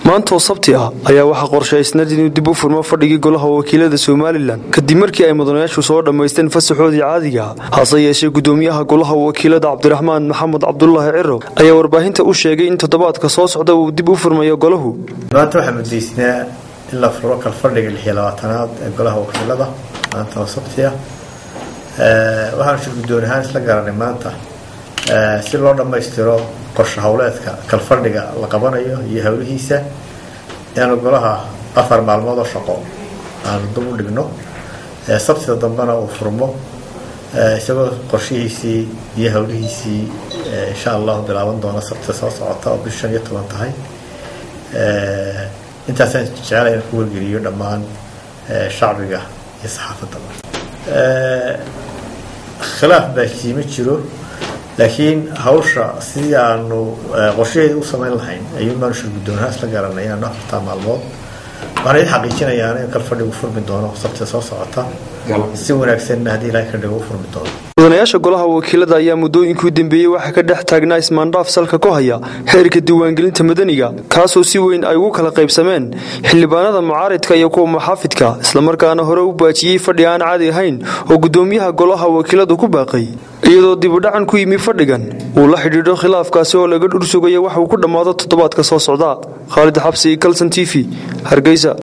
Maantoo Sabti ah ayaa waxaa qorshaysnayd inuu dib u furmo fadhigii golaha wakiilada Somalilan, kadib markii ay mudanayaashu soo dhammaysteen fasaxoodii caadiga. Hase yeeshee, gudoomiyaha golaha wakiilada Cabdiraxmaan Maxamed Cabdulaahi Ciro ayaa warbaahinta u sheegay in toddobaadka soo socda uu dib u furmayo golahu. Maanta waxaa muddaysnaa in la furo kalfadhiga 26aad ee golaha wakiilada maanta oo Sabti ah. Waxaanu shir guddoon ahaan isla garanay maanta, si loo dhammaystiro qorshe howleedka kalfadhiga la qabanayo iyo howlihiisa, inaanu golaha 4 maalmood oo shaqo aanu dib u dhigno, Sabtida dambena uu furmo, isagoo qorshihiisii iyo howlihiisii insha Allahu bilaaban doona Sabtida soo socota oo bisha 15 tahay. Intaasaan jeclay inaan ku wargeliyo dhammaan shacbiga iyo saxaafaddaba. Khilaaf baa kiima jiro, laakiin hawsha sidii aanu qorshaheeda u samayn lahayn ayuun baanu shir guddoonahaan isla garanay inaanu afartaa maalmood. Waxaan idin xaqiijinayaa in kalfadhigu furmi doono Sabtida soo socota, si wanaagsanna haddii Ilahay ka dhigo u furmi doono. Mudanayaasha golaha wakiilada ayaa muddooyinkii dambeeyey waxaa ka dhex taagnaa ismaandhaaf salka ku haya xeerka diiwaangelinta madaniga, kaasoo si weyn ay ugu kala qaybsameen xildhibaanada mucaaridka iyo kuwa muxaafidka, islamarkaana hore u baajiyey fadhi aan caadi ahayn oo gudoomiyaha golaha wakiiladu ku baaqay, iyadoo dibudhacan ku yimi fadhigan uu la xidhiidho khilaafkaasi oo laga dhur sugayo wax uu ku dhammaado toddobaadka soo socda. Khaalid Xabsi, Kalson TV, Hargeysa.